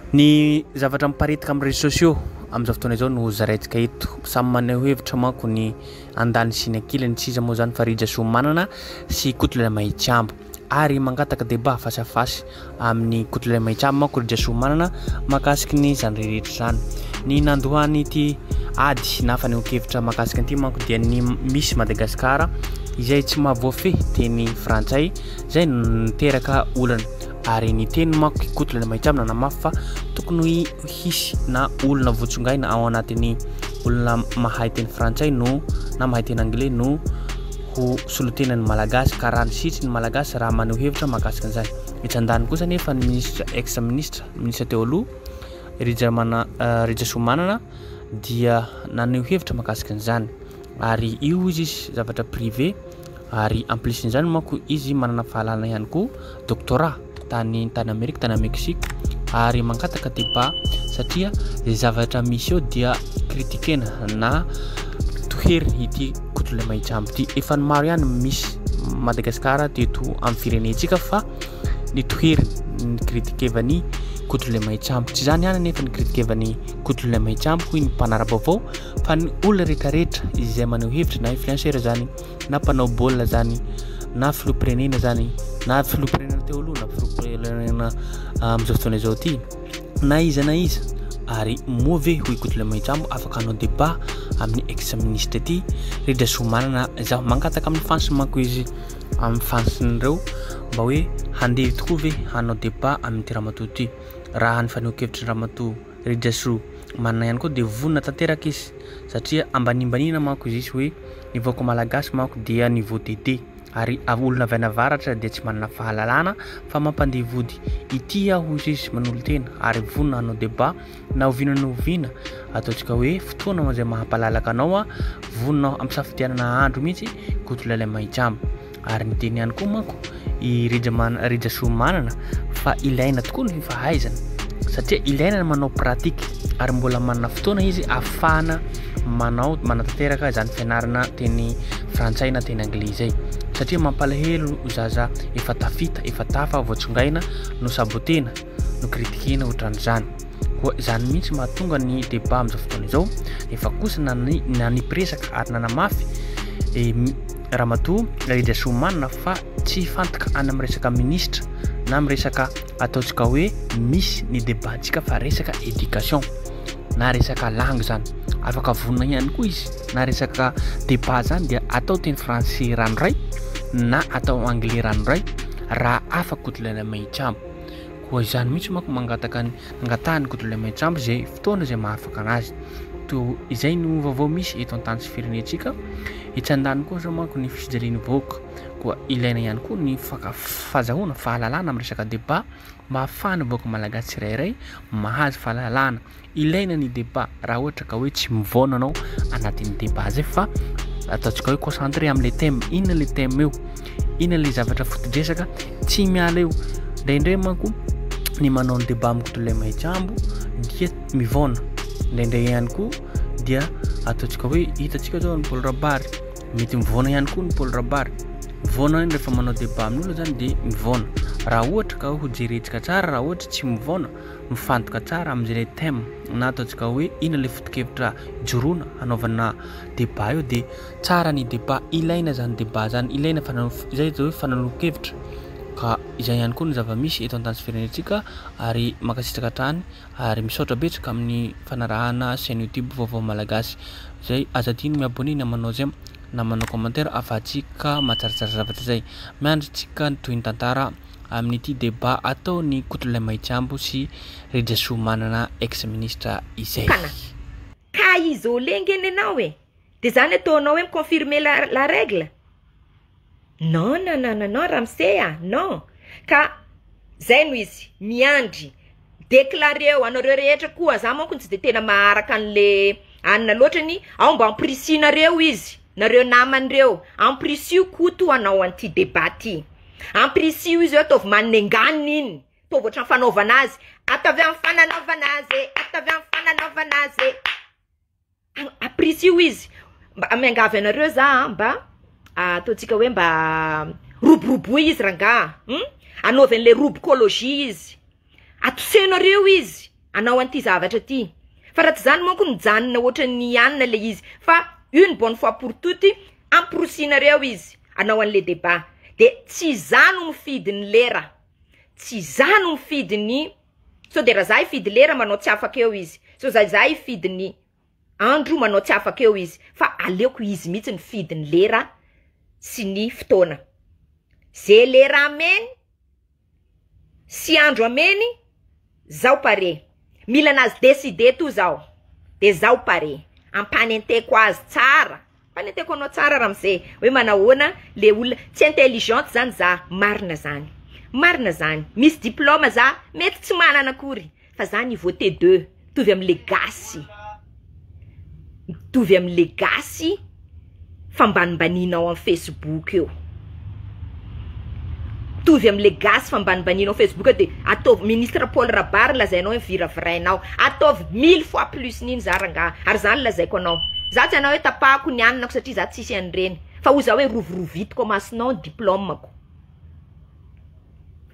Ny zavatra miparitaka amin'ny réseaux sociaux amin'izao fotoana izao no zaraintsika eto. Samy maneho hevitra manko ny andaniny sy ny ankilany, tsy iza moa izany fa Rija Soamanana sy Koto Mahitsambo. Ary mangataka débat face à face amin'ny Koto Mahitsambo manko Rija Soamanana mahakasiky ny izany rehetra izany. Ny nandohan'ity ady na fanehoan-kevitra mahakasika an'ity manko dia ny Miss Madagascar izay tsy mahavoafehy teny frantsay izay no niteraka olana. Ary niteny manko i Koto Lalamaitsambo nanamafy fa tokony hisy na olona votsongaina ao anatin'ny olona mahay teny frantsay no na mahay teny anglais no ho solontenan'ny Malagasy ka raha ny sitry ny Malagasy raha maneho hevitra mahakasika an'izany. Etsy andaniny kosa anefa ny minisitra ex ministra minisitra teo aloha Rijamana Rijasoamanana dia naneho hevitra mahakasika an'izany ary io izy zavatra privé ary en plus n'izany manko izy manana fahalalana ihany koa doctorat tany tany Amerika tany Mexique ary mangataka débat satria izay zavatra misy eo dia critiquena na toheriny ity Kotolay Mahitsambo ity. Efa ny maro ihany misy Madagasikara teto amin'ny firenentsika fa ny toheriny ny critiquevany Kotolay Mahitsambo. Tsy izany ihany anefa ny critiquevany Kotolay Mahitsambo hoy ny mpanara-baovao fa ny olona rehetrarehetra izay maneho hevitra na influenceur zany na mpanao baolina zany na filoham-pirenena zany na filoham-pirenena teo aloha na filoham-pirenena amin'izao fotoana izao ity na iza na iza ary moa ve hoy Koto Lemahitsambo afaka hanao débat amin'ny ex ministre ity Ridrasoamanana zaho mangataka amin'ny fans manko izy amin'ny fansin'ireo mba hoe handeha tokoa ve hanao débat amin'ity ramatoa ity raha ny fanehoan-kevitry ny ramatoa Ridrasoa manana ihany koa dia vonona tanteraka izy satria ambanimbaniana manko izy hoe ny vahoaka malagasy manko dia niveau DD ary olona avy any avaratra dia tsy manana fahalalana fa mampandeha vody ity aho hoy izy manolo-tena ary vonona hanao débat na oviana na oviana ataontsika hoe fotoana izay mahampalalaka anao a vonona ampisafidianana andro mihitsy Koto Mahitsambo ary niteny ihany koa manko i Rijasoamanana fa ilaina tokoa ny fahaizana satria ilaina ny manao pratique ary mbola manana fotoana izy ahafahana manao manatanteraka izany fianarana teny frantsay na teny anglais izay satria mampalahelo zaza efa tafita efa tafa voatsongaina no sabotena no critiquena ohatran'izany. Koa izany mihitsy mahatonga ny débat amin'izao fotoana izao, efa kosa nanipy resaka ary nanamafy Ramatoa Rediasoamanana fa tsy hifantoka any amin'ny resaka minisitra na amin'ny resaka ataontsika hoe misy ny débat-ntsika fa resaka éducation na resaka langue zany. Afaka vonona ihany koa izy na resaka débat zany dia atao teny français ranoray na atao anglais ranoray raha afaka Kotolana Mahitsambo. Koa izany mihitsy manko mangataka ny angatahany Kotolana Mahitsambo izay fotoana izay mahafaka anazy. To izay no vaovao misy eto an-tany sy firenentsika. Etsy andaniny koa zao manko ny fijalian'ny vahoaka. Koa ilaina ihany koa ny fahazahoana fahalalana amin'ny resaka débat mba ahafahan'ny vahoaka malagasy tsirairay mahazo fahalalana. Ilaina ny débat raha ohatra ka hoe tsy mivaona anao anatin'ny débat zay fa ataontsika hoe concentré amin'le thème. Inona le thème eo? Inona le zavatra foto-dresaka? Tsy miala eo. Indraindray manko ny manao ny débat amin'ny Kotolay Mahitsambo dia mivaona. Indraindray ihany koa dia ataontsika hoe hitantsika zao ny Paul Rabary, mety mivaona ihany koa ny Paul Rabary. Mivaona iny rehefa manao débat amin'olona zany dia mivaona. Raha ohatra ka ho jerentsika tsara, raha ohatra tsy mivaona, mifantoka tsara amin'izay le thème na ataontsika hoe inona le foto-kevitra ijoroana hanaovana débat eo dia tsara ny débat, ilaina zany débat zany, ilaina izay atao hoe fanaloan-kevitra ka izay ihany koa ny zava-misy eto an-tany sy firenentsika ary mankasitraka hatrany ary misaotra betsaka amin'ny fanarahana chaîne YouTube Vaovao Malagasy izay aza adino mi-abonner na manao j'aime na manao commentaire ahafahantsika mahatsaratsara zavatra izay miandry tsika ny tohin'ny tantara amin'ity débat ataon'i Kotolay Mahitsambo sy Rijasoamanana ex ministre izay. Kana ka isolé ngeny enao e de zany ataonao hoe mi-confirmer la règle non non non non non ramose a non ka zay no izy miandry déclareo anareo rehetra koa za manko tsy de tena maharaka an'le anina loatra ny ao mba amprisihinareo izy nareo naman'ireo amprisio Koto anao an'ity débat ty amprisio izy eo ataovy manenganina iny ataovy ohatran'ny fanaovana azy ataovy amin'ny fananaovana azy ataovy amin'ny fananaovana azy amprisio izy mba miangavy anareo za mba ataontsika hoe mba roboroboy izy rangaha anaovy an'le robokologie izy atosenareo izy. Anao an'ity zavatra ty. Fa raha tsy zany manko mijanona ohatran'ny anona le izy. Fa une bonne fois pour toutes, ampirosinareo izy anao an'le débat. De tsy za no mifidy ny lera. Tsy za no mifidy ny sao de raha za hifidy lera manao tsy afaka eo izy. Sao za za hifidy ny andro manao tsy afaka eo izy. Fa aleoko izy mihitsy mifidy ny lera sy ny fotoana. Ze lera ameny sy andro ameny, zaho pare. Mila anazy décider to zaho. De zaho pare. Ampanenteko azy tsara. Ampanenteko anao tsara ramose. Hoe manahoana le olona tsy intelligente zany za. Marina zany. Marina zany. Misy diplôme za, mety tsy manana akory. Fa za niveau T2, mitovy am'le gasy. Mitovy am'le gasy fambanimbaninao amin'ny Facebook eo. Mitovy am'le gasy fambanimbaninao Facebook eo de ataovy ministre Paul Rabary lazainao hoe viravirainao. Ataovy mille fois plus n'iny za rangaha. Ary zany lazaiko anao. Za tsy anao hoe tapahako ny aninako satria za tsisy an'ireny. Fa ho za hoe rovirovitiko masonao ny diplômako.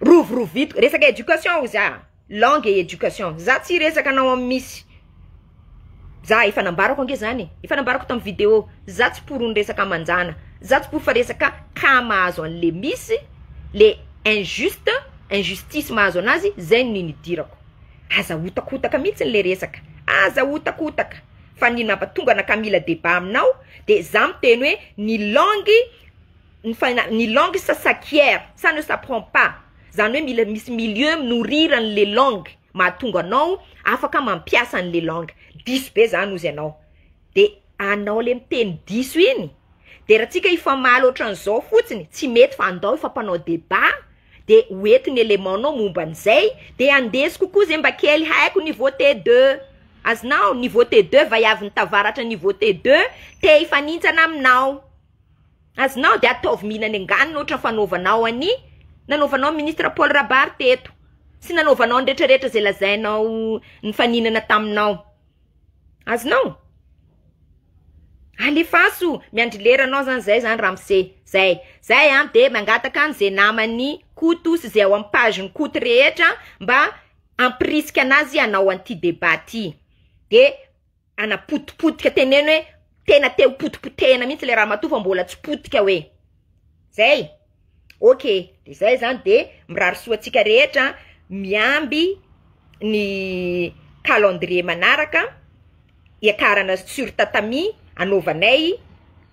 Rovirovitiko. Resaka éducation ho za. Langue et éducation. Za tsy resaka anao amin'ny misy. Za efa nambarako ange zany. Efa nambarako tamin'ny vidéo. Za tsy pour ny resaka manjana. Za tsy pour fa resaka ka mahazo an'le misy, le injuste, injustice mahazo anazy, zay no nidirako. Aza otakotaka mihitsy le resaka. Aza otakotaka. Fa ny nampatonga anaka mila débat aminao, de za miteny hoe ny langue, ny fana, ny langue ça s'acquiert, ça ne s'apprend pas. Zany hoe mila misy milieu minorir an'le langue mahatonga anao afaka mampiasa an'le langue. Diso be zany ozy anao. De anao le miteny diso iny, de raha tsika hifamaly ohatran'izao fotsiny, tsy mety fa andao hifampanao débat, de hoentiny élément-nao momba an'izay, de andesy kokoa zay mba kely haiko niveau T2. Azonao niveau T2 vaiavy ny tavaratra niveau T2 te hifanintsana aminao. Azonao de ataovy mihinana anganina ohatra fanaovanao any nanaovanao ministre Paul Rabary teto sy nanaovanao ny rehetrarehetra zay lazainao nifaninana taminao. Azonao? Alefaso miandry leranao zany zay zany ramose zay. Zay an de mangataka any zay namany Koto sy zay ao amin'ny page-ny Koto rehetra mba ampirisika anazy hanao an'ity débat ty. De anapotipotika teneno hoe tena te ho potipotehina mihitsy le ramatoa fa mbola tsy potika hoe. Zay. Ok, de zay zany de mirary soa antsika rehetra miamby ny calendrier manaraka hiakarana sur tatami anaovanay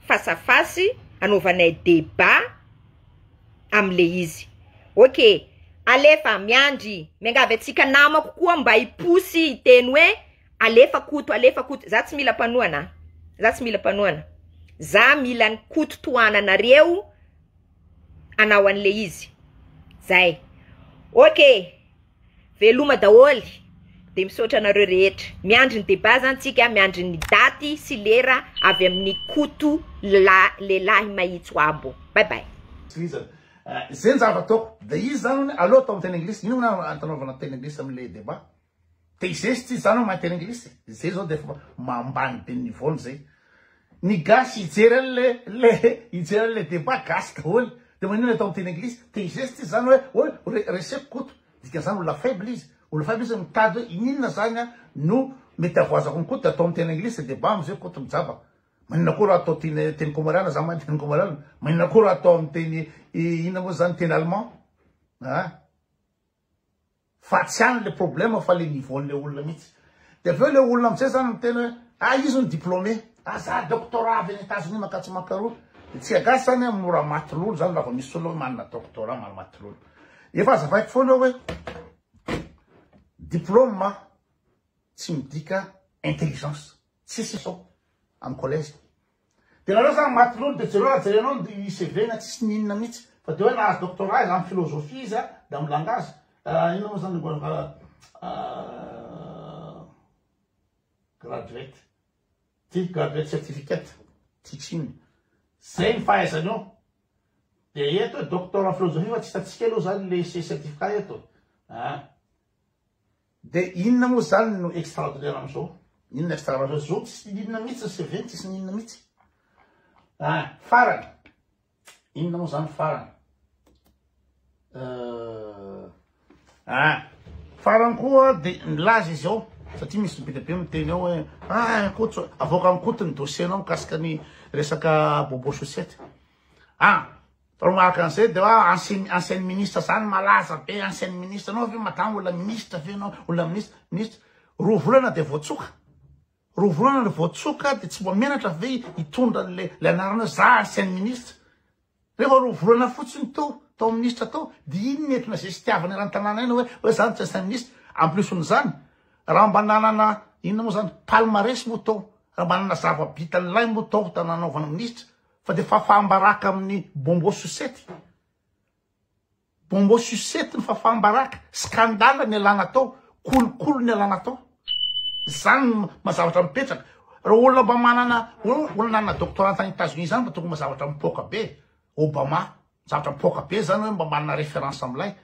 face à face, anaovanay débat am'le izy. Ok, alefa miandry miangavy antsika namako koa mba hiposy hiteny hoe alefa Koto, alefa Koto. Za tsy mila mpanohana. Za tsy mila mpanohana. Za mila ny Koto tohananareo anao an'le izy. Zay. Ok. Veloma daholy. De misaotra anareo rehetra. Miandry ny débat zany tsika, miandry ny daty sy lera avy amin'ny Koto la lehilahy mahitso abo. Bye bye. Zay ny zavatra ataoko. De izy zany aloha atao amin'ny teny anglisy. Ino moa antanaovana teny anglisy amin'le débat? Te hizesy izy zany mahay teny anglisy. Zay zao de efa mambany be niveau-ny zay. Ny gasy hijery an'le le hijery an'le débat gasy daholo. De maninona atao amin'ny teny anglisy? Te hizesy izy zany hoe hoe reseko Koto. Dikan'izany olona faible izy. Olona faible izy mitady hoe ininona zany a no mety avoazako ny Koto de atao amin'ny teny anglisy débat amizay Koto mijabaka. Maninona koa raha atao teny teny komoriana za mahay teny komoriana. Maninona koa raha atao amin'ny teny inona moa zany teny allemand. Ah. Fa tsy any le problème fa le niveau-n'le olona mihitsy. De avy eo le olona amizay zany miteny hoe ah izy no diplômé, ah za doctorat avy any États-Unis makatsy makaroa. De tsika gasy zany mora maty lolo zany raha vao misy olona hoe manana doctorat mora maty lolo. Efa azavaiko foana hoe diplôme tsy midika intelligence. Tsisy zao amin'ny collège. De nareo zany maty lolo de jereo raha jerenao ny CV na tsisy ninona mihitsy. Fa de hoe nahazo doctorat izy amin'ny philosophie izy de amin'ny langage. Inona moa zany graduate. Ty graduate certificate teaching. Zay ny fahaizany eo. De eto hoe doctorat philosophie fa tsy hitantsika aloha zany le certificat eto. Ah. De inona moa zany no extraordinaire amizao? Inona extraordinaire zao? Tsisy ninona mihitsy ny CV, tsisy ninona mihitsy. Ah, farany. Inona moa zany farany? Ah. Farany koa de nilaza izy ao satria misy be dia be miteny ao hoe ah Koto avoakan'i Koto ny dossier-nao mikasika ny resaka bobo chaussette. Ah faharoa manaraka an'izay de hoe ancien ancienne ministre zany malaza be ancienne ministre anao ve madama olona ministre ve anao olona ministre ministre roa volana de voatsoka roa volana de voatsoka de tsy mba menatra ve hitondra an'le le anarana hoe za ancienne ministre Rehefa roa volana fotsiny teo tao ministra tao dia iny ny entina zestiavana eran'ny tanàna iny hoe hoe zany tsy ancien ministre. En plus n'izany raha mba nanana inona moa zany palmarès moa tao, raha mba nanana zava-bita nilay moa tao ta nanaovana ministra fa dia fahafaham-baraka amin'ny bonbon sucette. Bonbon sucette ny fahafaham-baraka, scandale ny alana tao, kolikoly ny alana tao. Zany no maha zavatra mipetraka. Raha olona mba manana, olona nanana doctorat tany Etats-Unis zany mba tokony mba zavatra mipoaka be. Obama, zavatra mipoaka be zany hoe mba manana référence amin'ilay.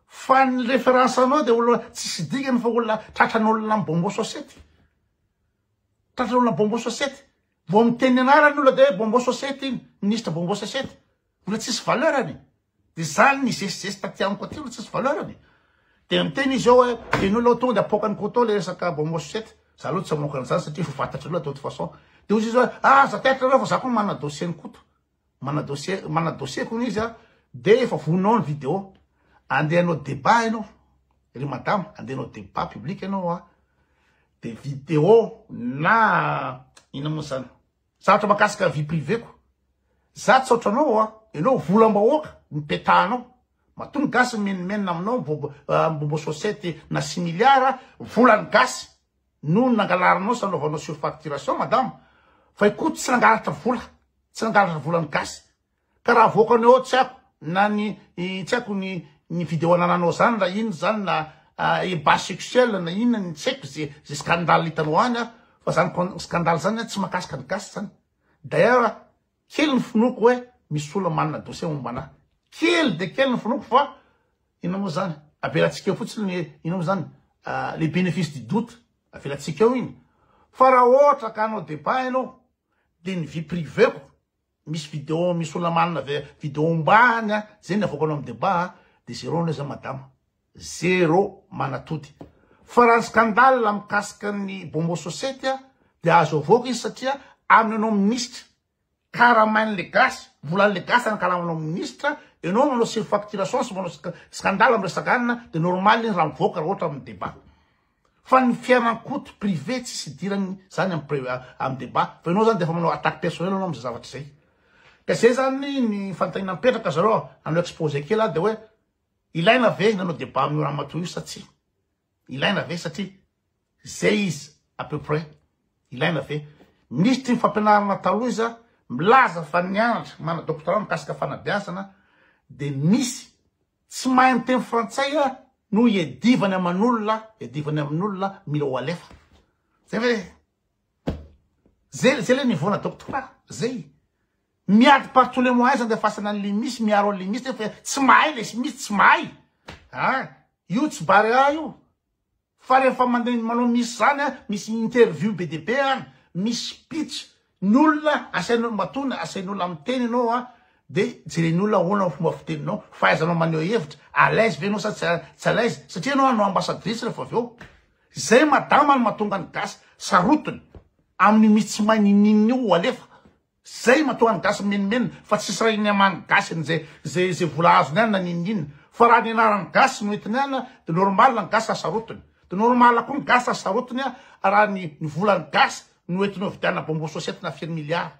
Fa ny référence anao dia olona tsisy dikany fa olona tratran'olona amin'ny bonbon sucette. Tratran'olona bonbon sucette. Vao miteny ny anarany olona dia hoe bonbon sucette iny, ministre bonbon sucette. Olona tsisy valeur-ny. De zany ny zesizesy taty amiko aty aloha tsisy valeur-ny. De miteny izy eo hoe iny olona tonga de apoakany koto le resaka bonbon sucette. Za aloha tsy hamoaka an'izany satria efa fantatry olona de toute façon. De hozy izy hoe ah aza taitra nareo fa za koa manana dossier ny koto. Manana dossier, manana dossier koa izy a, de efa vonona ao ny vidéo. Andeha hanao débat ianao ry madama, andeha hanao débat public ianao a, de vidéo na inona moa zany. Zavatra makasika vie privée ko. Za tsy otranao a, enao volam-bahoaka no petahanao. Matoa ny gasy mimenomenona aminao mibombo chaussette na 6 milliards, volan'ny gasy no nangalarinao sy nanaovanao surfacturation madama. Fa i Koto tsy nangalatra vola, tsy nangalatra volan'ny gasy. Ka raha avoakanao eo tsy haiko na ny tsy haiko ny ny vidéo anananao zany raha inona zany na ebat sexuel na inona ny tsy haiko ze ze scandale hitanao any a fa zany scandale zany tsy mahakasika ny gasy zany. D'ailleurs kely ny finoako hoe misy olona manana dossier momba anah. Kely de kely ny finoako fa inona moa zany avelantsika eo fotsiny ny inona moa zany le bénéfice du doute avelantsika eo iny. Fa raha ohatra ka hanao débat ianao de ny vie privée-ko Misy video misy olona manana ve video ombany a, zay ny avoakanao am debat a, de zero anao zany madama, zero manatody. Fa raha ny scandale mikasika ny bonbon sosety a, de azo avoaka izy satria aminy anao minisitra, karamain'le gasy, volan'le gasy any karamanao minisitra, enao manao surfacturation sy manao scandale am resaka anona, de normal iny raha mivoaka raha ohatra am debat. Fa ny fiainan-koto privé tsisy idirany zany am am débat fa enao zany defa manao attaque personnel anao amzay zavatra zay. Ka zay zany ny fanontaniana mipetraka zareo hanao exposé kely aho de hoe ilaina ve nanao débat amin'io ramatoa io sa tsia? Ilaina ve satria zay izy à peu près ilaina ve? Minisitry ny fampianarana taloha izy milaza fa nianatra mana doctorat mikasika fanabeazana de misy Tsy mahay miteny frantsay ah no iadivany aman'olona, iadivany amin'olona mila ho alefa. Zay ve? Zay zay le niveau na doctorat, zay. Miady par tous les moyens andefasana an'le misy, miaro an'le misy nefa tsy mahay le misy, tsy mahay. Ah, io tsy Barea io. Fa rehefa mandeha manao misy zany a, misy interview be dia be any, misy speech, ny olona asainao matoa asain'olona miteny ianao a, de jeren'ny olona ahoana ny fomba fiteninao, fahaizanao maneho hevitra, à l'aise ve ianao sa tsy tsy à l'aise, satria ianao hanao ambassadrice rehefa avy eo. Zay madama no mahatonga ny gasy sarotiny amin'io misy tsy mahay nininin'io ho alefa. Zay matoa ny gasy mimenomenona fa tsisy raha iniaman'ny gasy an'izay zay zay vola azony any na n'inon'inona fa raha ny anaran'ny gasy no entiny any de normal ny gasy asarotiny de normal koa ny gasy asarotiny raha ny ny volan'ny gasy no entinao vidianina bonbon sosety na firy milliard.